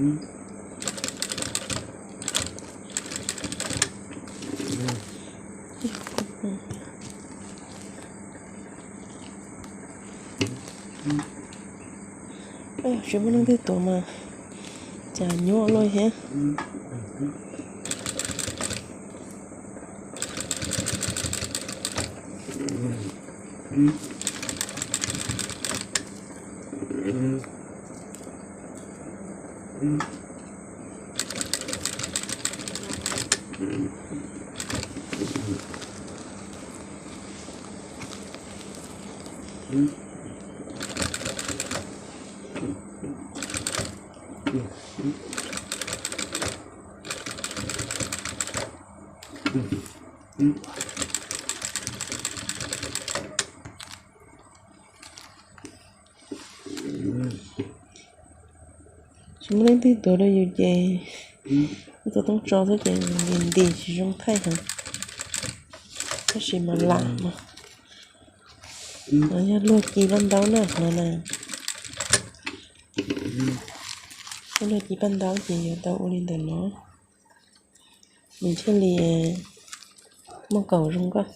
Tsis muaj leej twg tuav mas cas nyuaj luaj thiab. Tsis muaj leej twg tuav rau yus ces ib tug toob tso xwb ces nti nti tsis zoo thaij heev. Tab sis mas lam mas, no yog luag ci paj ntaub na no na. Yog luag ci paj ntaub ces yuav tau ua li ntawm no, nws thiaj li muaj kaum zoo nkauj.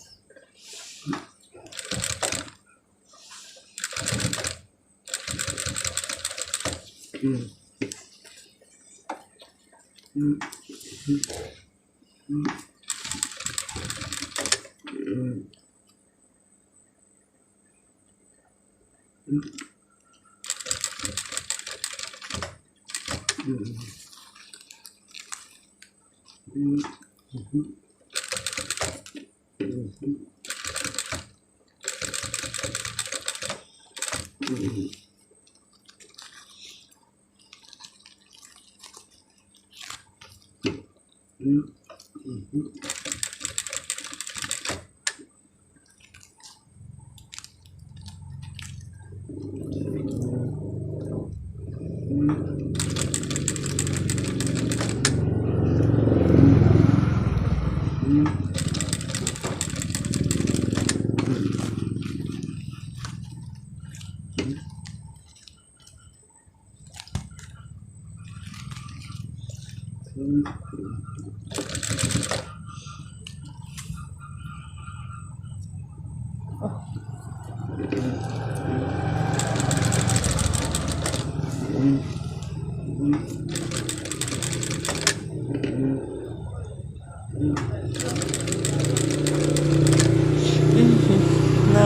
No,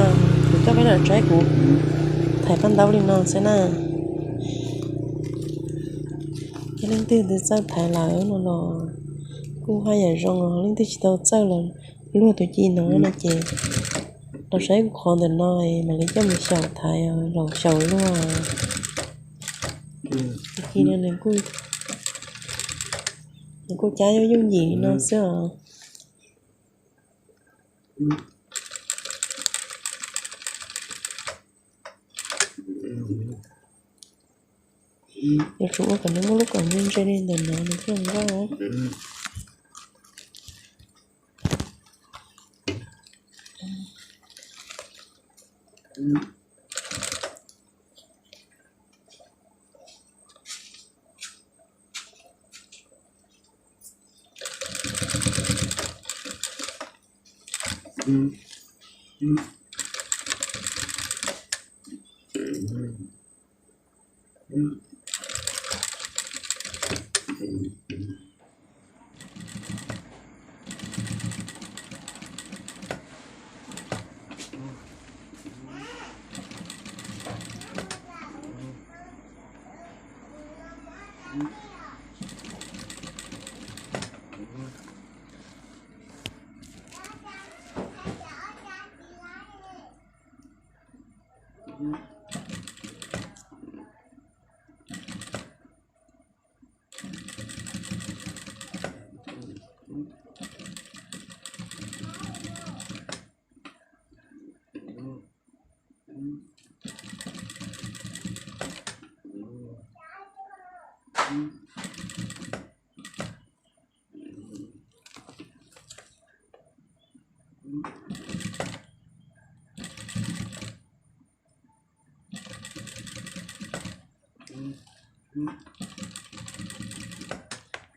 kuv coj peb los saib kuv thaiv paj ntaub li no xwb na. Yog leej twg twb txawj thaiv lawm no los kuj haj yam zoo os, leej twg tsis tau txawj los luag tus ci no no ces los saib kuv qhov ntawm no mam li coj mus xyaum thaiv los xyaum luag. Tus ci no nws kuj cab yooj yooj yim li no xwb os. Yuav tsum ua kom nws muaj lub koom ntse ntse li ntawm no nws thiaj nkauj.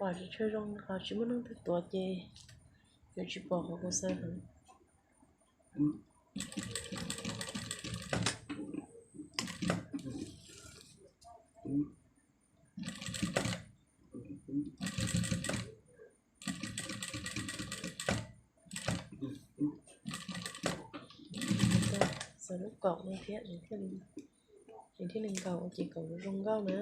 Pom tsis tshua zoo, qhov tsis muaj neeg twg tuav ces yuav tsis pom qhov kuv xav heev. Xaws lub kaum no thiab, nws thiaj li nkaus ces kaum zoo nkauj na.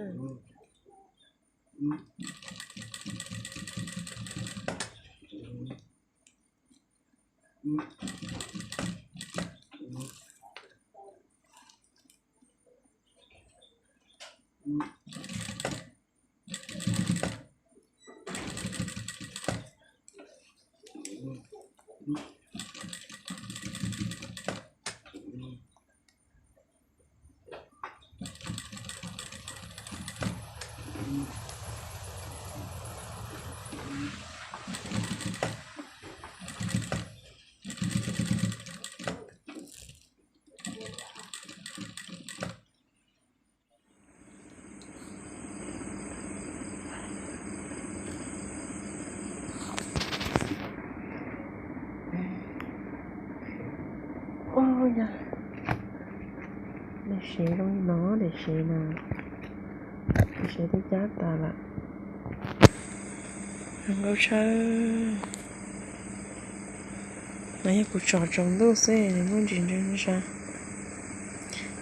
Ua yog, daim sev zoo li no, daim sev na, daim sev twb cab tas lawm. Zoo nkauj tshaj. No yog kuv tsom tsaus ntuj xwb, nws muaj ntsis ntsa ntsa.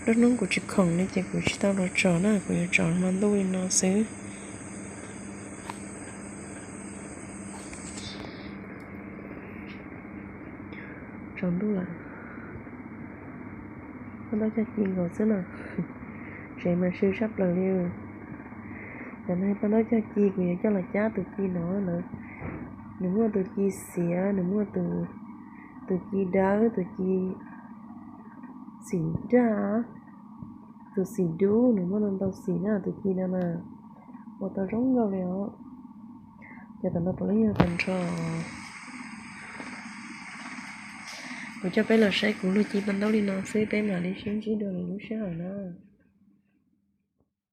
Lub hnub kuv tsis khoom li ces kuv tsis tau los tsom na, kuv yuav tsom hmo ntuj li no xwb. Tsaus ntuj lawm. Paj ntaub cog ci nkaus xwb na. Tsev mas sw tshaj plaws li. Cov no paj ntaub cog ci kuv yuav coj los cab tus ci no lawm. Nws muaj tus ci xiav, nws muaj tus ci dawb, tus ci xim daj, tus xim dub, nws muaj ntau ntau xim na tus ci no na. Ua tau zoo nkauj li os. Ces tam no puav leej yog tag nrho. Kuv coj peb los saib kuv luag ci paj ntaub li no xwb, peb mam li sib ntsib dua lwm lub sij hawm na.